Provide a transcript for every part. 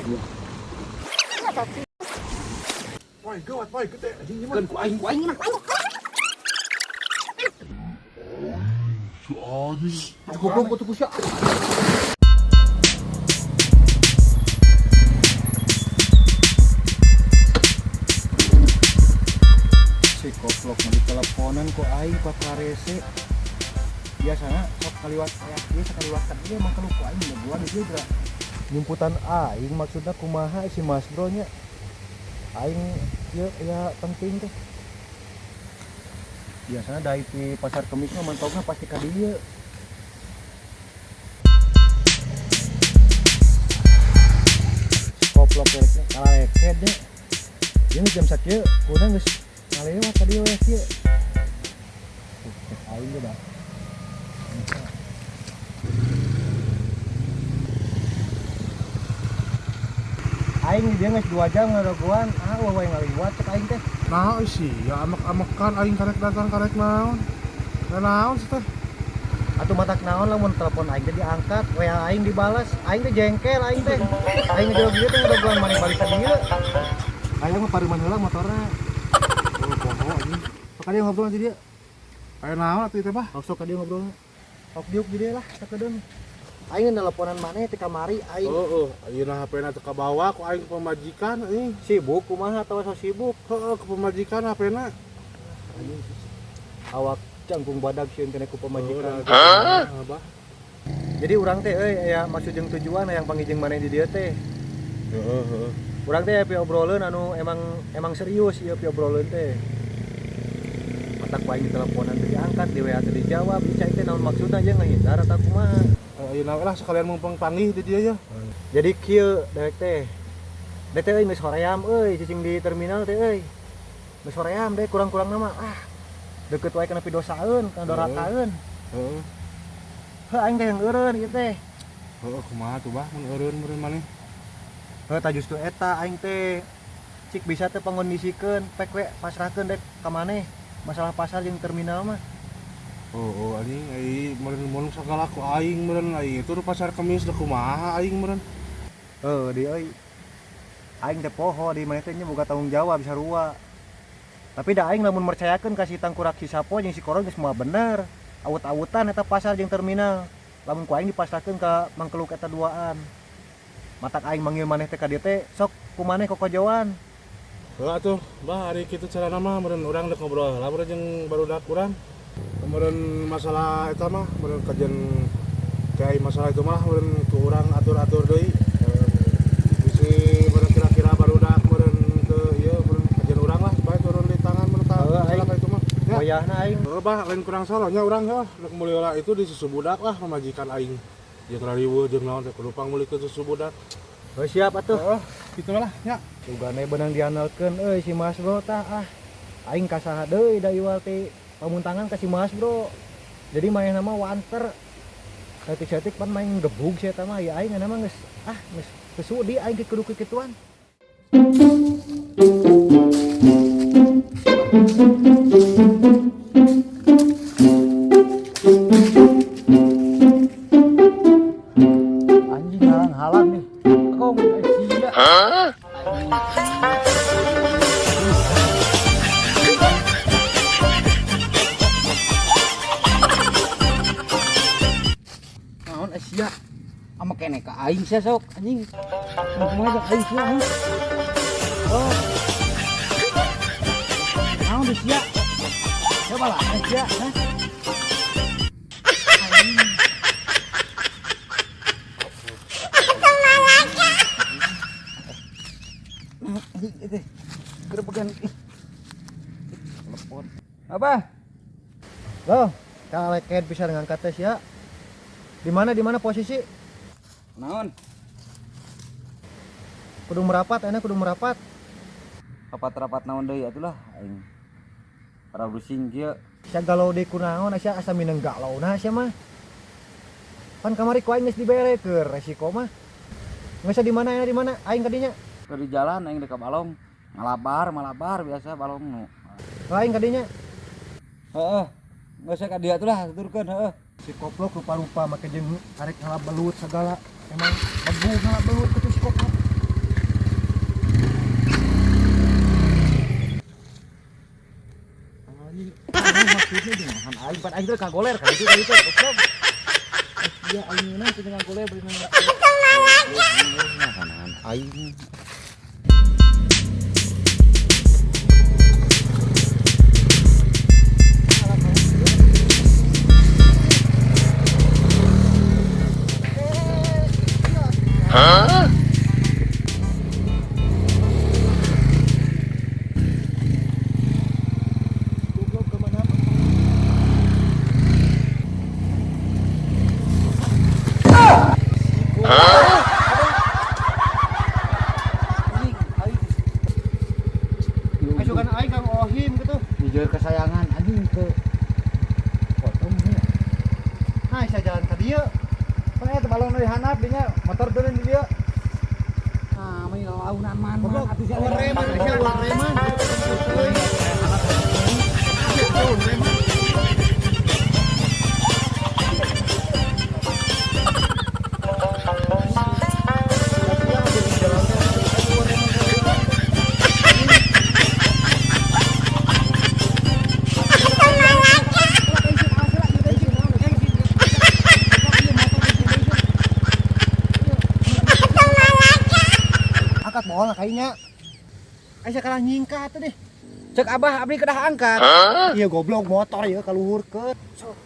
Woi, gawat, woi, gede anjing ieu mah. Keun ku aing, ku aing mah. Goblok kutu kusya. Si koplok mah diteleponan ku aing ku karese. Biasana sok kaliwat aya ieu sakaliwat kan ieu emang ku aing ngeguan ieu geura. Nyumputan aing maksudna kumaha si Mas Bro nya. Aing ieu ya penting teh. Biasana dari di pasar Kemis mah mantogna pasti ka dieu. Koplok rek kaleket nya. Ieu jam sakieu kudu geus ngalewat ka dieu we kieu. Cek aing ge da. Aing di dieu geus 2 jam ngarogoan, ah eueuh we ngaliwat cek aing teh. Nah, sih, ya amek-amekan aing karek datang karek naon. Nah, naon sih teh? Atuh matak naon lamun telepon aing teh diangkat, WA aing dibalas, aing teh jengkel aing teh. Aing ngejawab dieu teh ngarogoan maneh balik ka dieu. Aya mah paruman heula motorna. Oh, poho anjing. Sok ka dieu ngobrol nanti dia. Aya naon atuh teh, Bah? Sok ka dieu ngobrol. Sok diuk di dieu lah sakedeung. Aing nelponan maneh teh kamari aing Heeh, ayeuna HP-na teu kabawa ku aing ke pamajikan anjing. sibuk kumaha atawa sok sibuk. Heeh, ke pamajikan HP-na. Anjing awak cangkung badag sieun kena ku pamajikan. Hah? Bah. Jadi urang teh euy aya maksud jeung tujuan yang panggil jeung maneh di dieu teh. Heeh, heeh. Urang teh pi obroleun anu emang emang serius ieu pi obroleun teh. Matak ku aing diteleponan teh diangkat, di WA teh dijawab, ieu cai teh naon maksudna jeung ngahindar atawa kumaha. Ayeuna we lah sekalian mumpung panggih di dieu ya. Jadi kieu dewek teh. Dewek teh euy geus hoream euy cicing di terminal teh euy. Geus hoream deh kurang-kurang mah ah. Deket wae kana pidosaeun, kana dorakaeun. Heeh. Heuh aing teh yang eureun ieu teh. Heeh, kumaha tuh, Bah? Mun eureun meureun maneh. Heuh tah justu eta aing teh cik bisa teh pangondisikeun pek we pasrahkeun dek ka maneh masalah pasar jeung terminal mah. Oh, oh anjing ai meureun mun sagala ku aing meureun ai itu pasar Kemis teh kumaha aing meureun. Heuh di euy. Aing teh poho di maneh teh nya boga tanggung jawab sarua. Tapi da aing lamun mercayakeun ka si Tangkurak si Sapo jeung si Koron geus moal bener. Awut-awutan eta pasar jeung terminal. Lamun ku aing dipasrahkeun ka mangkeluk eta duaan. Matak aing manggil maneh teh ka dieu teh sok ku maneh kokojoan. Heeh atuh, Bah, ari kitu carana mah meureun urang deuk ngobrol heula meureun jeung barudak urang. Meureun masalah eta mah meureun kajian kayak masalah itu mah meureun ku urang atur-atur deui. Bisi meureun kira-kira barudak meureun teu ieu meureun kajian urang lah supaya turun di tangan meureun ka Heeh, masalah aing. ka itu mah. Ya. Wayahna aing. Heeh, Bah, lain kurang salah nya urang heuh. Rek meuli heula itu di susu budak lah pamajikan aing. Jeung rariweuh jeung naon teh kudu pangmeulikeun susu budak. Heuh siap atuh. Heeh, kitu lah nya. Sugane beunang diandalkeun euy si Mas Bro tah ah. Aing ka saha deui da iwal teh pamuntangan ka si Mas Bro. Jadi manehna mah wanter. Saeutik-saeutik pan main gebug sia eta mah ya aing mah geus ah geus teu sudi aing ke kudu kikituan. Anjing halang-halang nih. Kong sia. Naon sia? Ama kene ka aing sia sok anjing. Mau kumaha jeung aing sia? Hah? Oh. Naon di sia? Coba lah sia, hah? Anjing itu. Gerebegan. Ih. Telepon. Apa? Loh, kaleket bisa ngangkat teh sia. Di mana posisi? Naon? Kudu merapat, enak kudu merapat. Rapat-rapat naon deui atuh lah aing. Para brusing kieu. Sia galau deui kunaon, sia asa mineng galauna sia mah. Pan kamari ku aing geus dibere keur resiko mah. Geus di mana di mana aing kadinya? Keur di jalan aing dek ka balong. Malabar, malabar biasa balong nu. Aing kadinya. Heeh. Geus ka dieu atuh lah tuturkeun heeh. Si koplok rupa-rupa make jeung arek ngala belut segala. Emang bebu ngala belut kitu si koplok. Pan aing teh kagoler ka ditu ka ditu goblok. Iya aing ngeunah teh ngagoler bari nang. Kanan aing. Hah? Goblok kemana? Masukan aing kang Ohim gitu. Jujur kesayangan anjing ke potong nya. Nah, saya jalan ka dieu. Pan eta balong di handap dinya motor turun di dieu. Ah, meni launan man. Goblok, Atuh sia ulah reman, sia ulah reman. Angkat bola kayaknya. Aisyah kalah nyingkat tuh deh. Cek abah abdi kedah angkat. Iya goblok motor ya kaluhurkeun. Sok.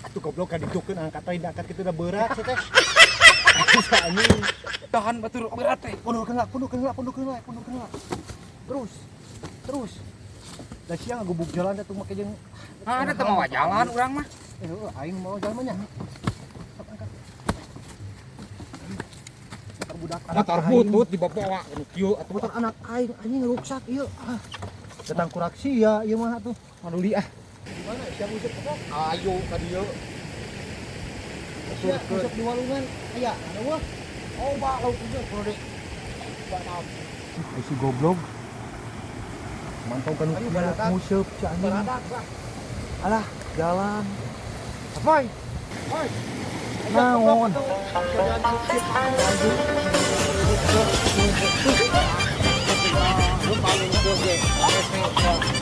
Atuh goblok ka ditukeun angkat teh diangkat kitu udah berat sih teh. Aisyah anjing. Tahan batur berat teh. Pundurkeun lah, pundurkeun lah, pundurkeun lah, pundurkeun lah. Terus. Terus. Da sia ngagubuk jalan teh tuh make jeung Ah, ada teh mawa jalan urang mah. Eh, aing mau jalan mah nya. Sok angkat. Motor budak anak Motor aing. butut dibawa nu kieu atuh. Motor anak aing anjing ruksak ieu. Ah. Datang kurak sia ieu mah atuh. Maduli ah. Gimana sia nguseup goblok? Ayo ka dieu. Sia nguseup di walungan aya ada wah. Oh, ba lauk ieu prode. Ba naon. Ai si goblok. Mantau kan Ayo, baradak. nguseup si anjing. Baradak lah. Alah, jalan. Apoy. Oi. Naon?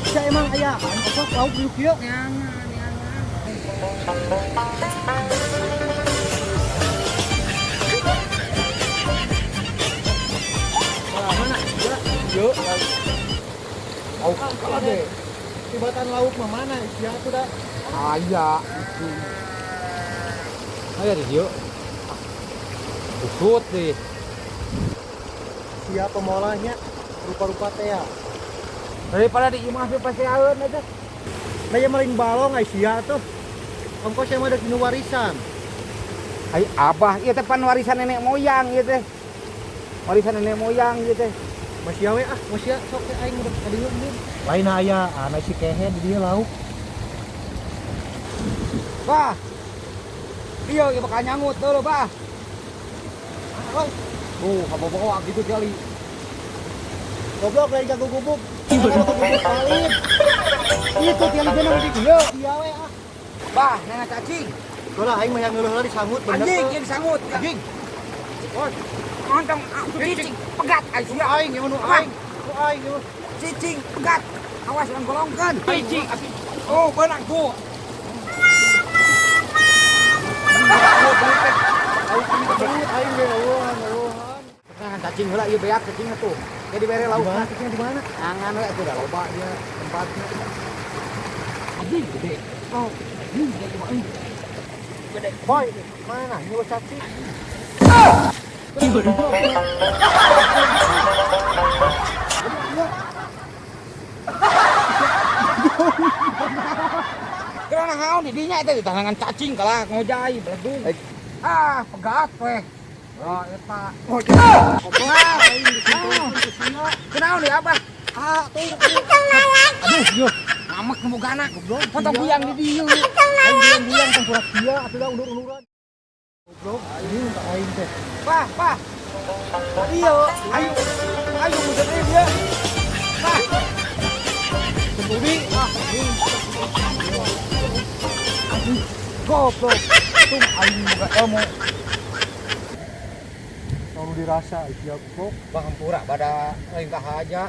Sia emang aya sok lauk diuk ieu. Nyangan, nyangan. Mana? Yuk. Lauk kade. Tibatan lauk mah mana sia tuh da. Aya itu. Aya di dieu. Usut deh. Sia pemolahnya rupa-rupa teh ya. Daripada di imah teh paseaeun eta. Nah, ya maling balong ai sia tuh. Ongkos yang ada kinu warisan. Ai abah ieu teh pan warisan nenek moyang ieu teh. Warisan nenek moyang ieu teh. Masih we ah, masih sok teh aing udah ka dieu ieu. Lain aya, ana si kehe di dieu lauk. Bah. Ieu ieu bakal nyangut tuh bah. Lauk. Tuh, kabawa gitu kali. Goblok lain jago gubuk. Gubuk palit. Itu tiang jeneng di dieu. Iya we ah. Bah, nenek cacing. Lah aing mah yang ngeuleuh disambut bener. Anjing, tuh. ieu disangut. Anjing. Oh. Ontong aku cicing pegat ai sia. Aing ieu nu aing. Nu aing ieu. Cicing pegat. Awas urang golongkeun. Cicing. Oh, beunang tuh. Aing ge eueuhan eueuhan. Nah, cacing heula ieu beak cacing atuh. Jadi bere Di lauk. mana cacingnya di mana? Angan we atuh da loba dia tempatnya. Anjing gede. Oh, anjing gede coba euy. Gede. Boy, mana? Nyewa cacing. Karena naon di dinya eta ditangan cacing kalah ngojai beledung. Ah, pegat weh. Oh, eta. Goblok. Kunaon di apa? Ah, tuh. Aduh, yo. Ngamek nu bogana. Goblok. Potong buyang di dieu. Aing buyang-buyang tong kurak sia atuh da ulur-uluran. Goblok, ini untuk aing teh. Bah, bah. Dieu, ayo. Ayo muset deui dia. Bah. Sepudi. Ah, Aduh, goblok. Tung aing boga ilmu. Tong dirasa sia goblok. Bang hampura bada lain kahaja.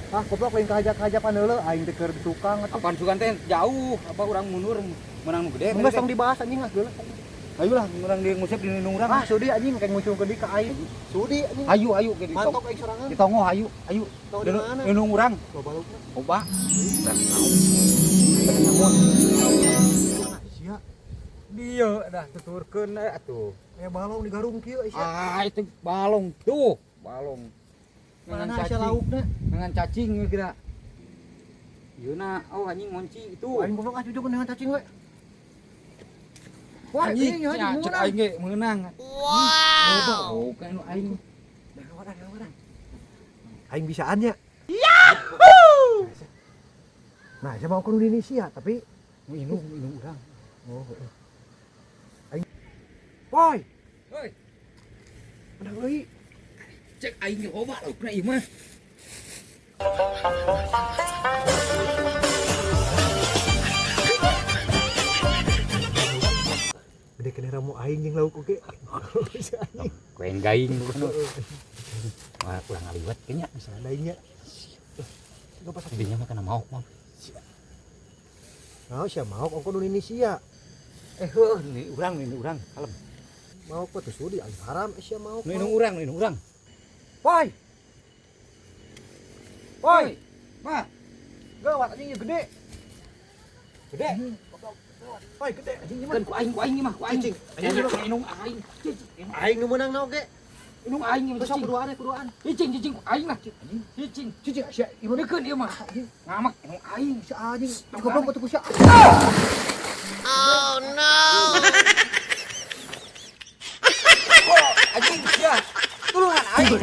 Ah, goblok lain kahajap-kahajapan heula aing teh keur di tukang atuh. Apaan sugan teh jauh, apa urang mundur menang nu gede. Geus tong dibahas anjing ah geuleuh. Ayolah, urang di ngusep di nung urang. Ah, sudi anjing kayak ngucungkeun deui ka aing. Sudi anjing. Ayo ayo ke di Mantok aing sorangan. Di tongoh ayo, ayo. Tong di mana? Di nung urang. Loba laukna. Loba. Sia, Dia dah tuturkeun atuh. aya balong di garung kieu sia. Ah, itu balong tuh, balong. Mana sia laukna? Dengan cacing kira. Yeuna, oh anjing ngunci itu. Aing goblok ah jujur dengan cacing we. Wah, Anjing, anjing anjing cek meunang. aing ge meunang. Wow. Oh, kan nu aing. Aing bisaan nya. Yahoo! Nah, saya mau ke Indonesia tapi Nu indung, indung urang. oh, heeh. Aing. Woi, Hoi, menang deui. cek aing ge loba laukna ieu mah. Gede kena ramu aing jeung lauk oge. Si anjing. Kuen gaing nu. Wah, kurang ngaliwat kayaknya. Bisa nya. Enggak pas Dinya mah kana maok mah. Nah, sia maok ongko di Indonesia. Eh, heuh, ini urang, ini urang, kalem. Maok mah teu sudi aing haram sia maok. Nu indung urang, nu indung urang. Woi. Woi, Mah, gawat anjing ieu gede. gede. Woi, gede anjing ieu mah. Kan ku aing mah, ku aing. Cicing. Anjing indung aing. Cicing. Aing nu meunang na oge. Indung aing ieu mah, Besok cicing. kuduaan ya kuduaan. Cicing, cicing ku aing lah. Cicing. Cicing sia ieu mah Deukeun ieu mah. Ngamak indung aing. sia anjing. Goblok atuh ku sia. Anjing sia. Tulungan aing.